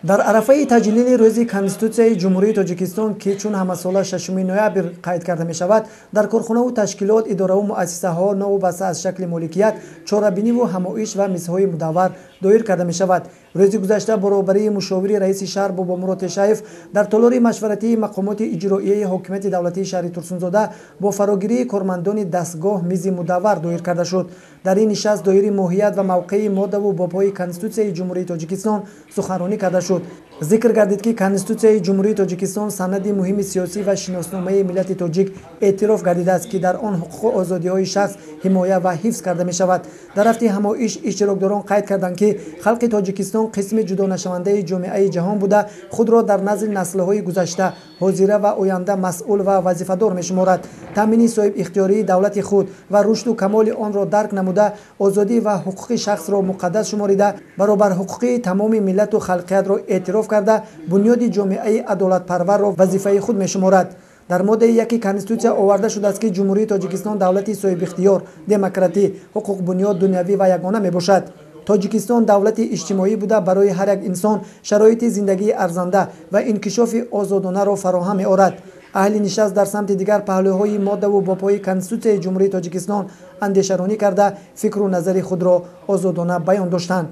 Дар арафаи таҷлили рӯзи Конститутсияи Ҷумҳурии Тоҷикистон, ки чун ҳамасола 6 ноябр қайд карда мешавад, дар корхонаву ташкилот, идораву муассисаҳо новобаста аз шакли моликият чорабиниву ҳамоиш ва мизҳои мудаввар доир карда мешавад. Рӯзи гузашта бо роҳбарии мушовири раиси шаҳр Бобомурод Тешаев дар толори машваратии мақомоти иҷроияи ҳокимияти давлатии шаҳри Турсунзода бо фарогирии кормандони дастгоҳ мизи мудаввар доир карда шуд. Дар ин нишаст доири моҳият ва мавқеи моддаву бобҳои Конститутсияи Ҷумҳурии Тоҷикистон суханронӣ карда шуд. Зикр гардид, ки Конститутсияи Ҷумҳурии Тоҷикистон санади муҳими сиёсӣ ва шиносномаи миллати тоҷик эътироф гардидааст, ки дар он ҳуқуқу озодиҳои шахс ҳимоя ва ҳифз карда мешавад. Дар рафти ҳамоиш иштирокдорон қайд карданд, ки халқи Тоҷикистон қисми ҷудонашавандаи ҷомеаи ҷаҳон буда, худро дар назди наслҳои гузашта, ҳозира ва оянда масъул ва вазифадор мешуморад. Таъмини соҳибихтиёрии давлати худ ва рушду камоли онро дарк намуда, озодӣ ва ҳуқуқи шахсро муқаддас шуморида, баробарҳуқуқии тамоми миллату халқиятро эътироф карда, бунёди ҷомеаи адолатпарварро вазифаи худ мешуморад. Дар моддаи 1 Конститутсия оварда шудааст, ки Ҷумҳурии Тоҷикистон давлати соҳибихтиёр, демократӣ, ҳуқуқбунёд, дунявӣ ва ягона мебошад. Тоҷикистон давлати иҷтимоӣ буда, барои ҳар як инсон шароити зиндагии арзанда ва инкишофи озодонаро фароҳам меорад. Аҳли нишаст дар самти дигар паҳлӯҳои моддаву бобҳои Конститутсияи Ҷумҳурии Тоҷикистон андешаронӣ карда, фикру назари худро озодона баён доштанд.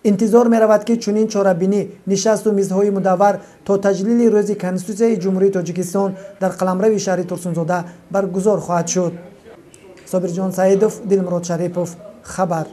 Интизор меравад, ки чунин чорабинӣ, нишасту мизҳои мудаввар то таҷлили рӯзи Конститутсияи Ҷумҳурии Тоҷикистон дар қаламрави шаҳри Турсунзода баргузор хоҳад шуд. Собирҷон Саидов, Дилмурод Шарипов, хабар.